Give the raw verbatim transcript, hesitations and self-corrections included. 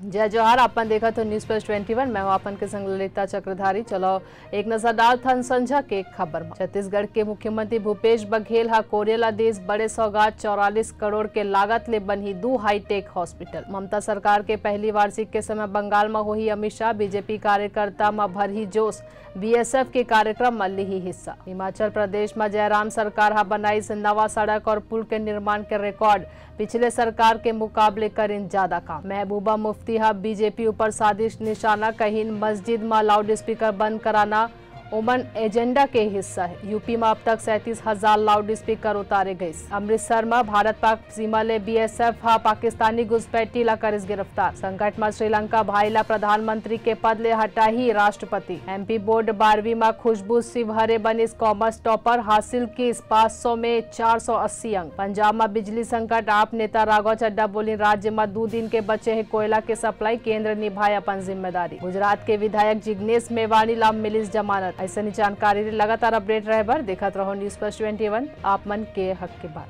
जय जोहार, आपन देखत हो News Flash twenty one। मैं हूं आपन के संग ललिता चक्रधारी। चलो, एक नजर डालथन संझा के खबर म। छत्तीसगढ़ के मुख्यमंत्री भूपेश बघेल ह कोरिया ला देस बड़े सौगात, चौवालीस करोड़ के लागत ले बनही दू हाईटेक हॉस्पिटल। ममता सरकार के पहली वार्षिक के समय बंगाल म होही अमित शाह, बीजेपी कार्यकर्ता म भरही जोश, बीएसएफ के कार्यक्रम म लिही हिस्सा। हिमाचल प्रदेश म जयराम सरकार ह बनाइस नवा सड़क और पुल के निर्माण के रिकॉर्ड, पिछले सरकार के मुकाबले करिन ज्यादा काम। महबूबा मुफ्ती ह बीजेपी ऊपर साजिश निशाना, कहिन मस्जिद म लाउडस्पीकर बंद कराना ओमन एजेंडा के हिस्सा हे। यूपी म अब तक सैंतीस हजार लाउडस्पीकर उतारे गइस। अमृतसर म भारत पाक सीमा ले बीएसएफ ह पाकिस्तानी घुसपैठी ला करिस गिरफ्तार। संकट म श्रीलंका, भाई ला प्रधानमंत्री के पद ले हटाही राष्ट्रपति। एमपी बोर्ड बारहवीं म खुशबू शिवहरे बनिस कॉमर्स टॉपर, हासिल किस पाँच सौ में चार सौ अस्सी अंक। पंजाब म बिजली संकट, आप नेता राघव चड्ढा बोलिन राज्य म दू दिन के बचे हे कोयला के सप्लाई, केंद्र निभाए अपन जिम्मेदारी। गुजरात के विधायक जिग्नेश मेवाणी ला मिलिस जमानत। अइसने जानकारी ले लगातार अपडेट रहे बर देखत रहो News Flash twenty one, आप मन के हक के बात।